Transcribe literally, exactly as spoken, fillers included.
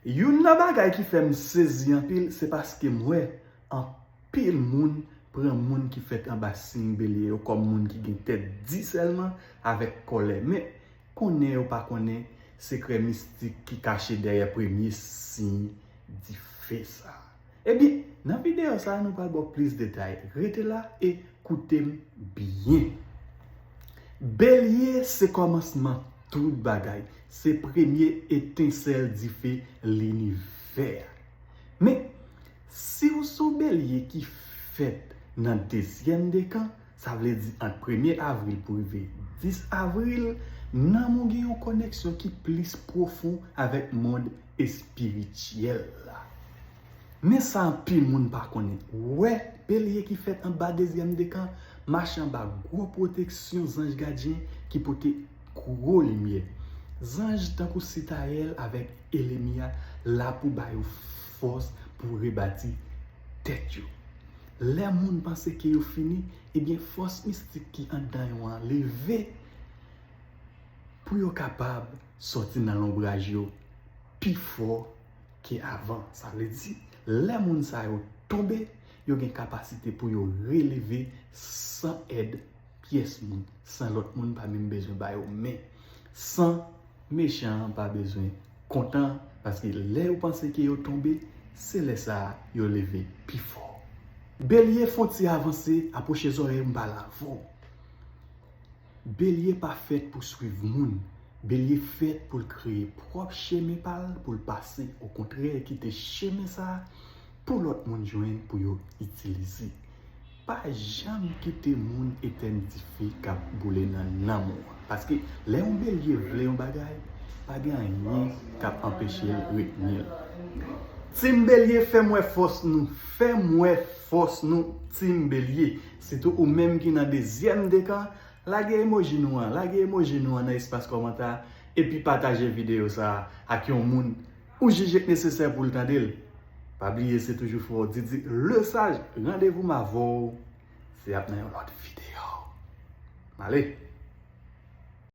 Youn nan bagay ki fè m sezi anpil, se paske m wè anpil moun pran moun ki fèt anba siy Belye yo kòm moun ki gen tèt di sèlman avèk kòlè. Men, konnen yo pa konnen sekrè mistik ki kache dèyè premye siy dife sa. Ebyen, nan videyo sa a, nou pral ba w plis detay. Rete la e koute m byen. Belye se kòmansman tout bagay. Se premye etensèl dife linivè a. Men, si w se yon Belye ki fèt nan dezyèm dekan, sa vle di ant premye avril pou rive dis avril, nanm ou gen yon koneksyon ki plis pwofon avèk mond espirityèl la. Men sa anpil moun pa konnen. Wè Belye ki fèt anba dezyèm dekan mache anba gwo pwoteksyon zanj gadyen ki pote gwo limyè. Zanj tankou Sitayèl avèk Elemiya la pou ba yo fòs pou rebati tèt yo. Lè moun panse ke yo fini, ebyen fòs mistik ki anndan yo an leve pou yo kapab sòti nan lonbraj yo pi fò ke avan. Sa vle di, lè moun sa yo tonbe, yo gen kapasite pou yo releve san èd pyès moun, san lòt moun pa menm bezwen ba yo men, san mechan an pa bezwen kontan, paske lè yo panse ke yo tonbe, se lè sa a yo leve pi fò. Belye, fè yon ti avanse, apwoche zòrèy m pale avè w. Belye pa fèt pou swiv moun. Belye fèt pou l kreye pwòp chemen pa l pou l pase. Okontrè, kite chemen sa a pou lòt moun jwenn pou yo itilize. Pa janm kite moun etèn dife k ap boule nan nanm ou an. Paske lè yon Belye vle yon bagay, pa gen anyen k ap anpeche l retni l. Team Belye, fè m wè fòs nou. Fè m wè fòs nou, Team Belye. Sitou ou menm ki nan dezyèm dekan, lage emoji nou an, lage emoji nou an nan espas kòmantè a, epi pataje videyo sa a ak yon moun ou jije k nesesè pou l tande l. Pa bliye, se toujou frè w Didi Lesage. Randevou m avè w, se ap nan yon lòt videyo. M ale.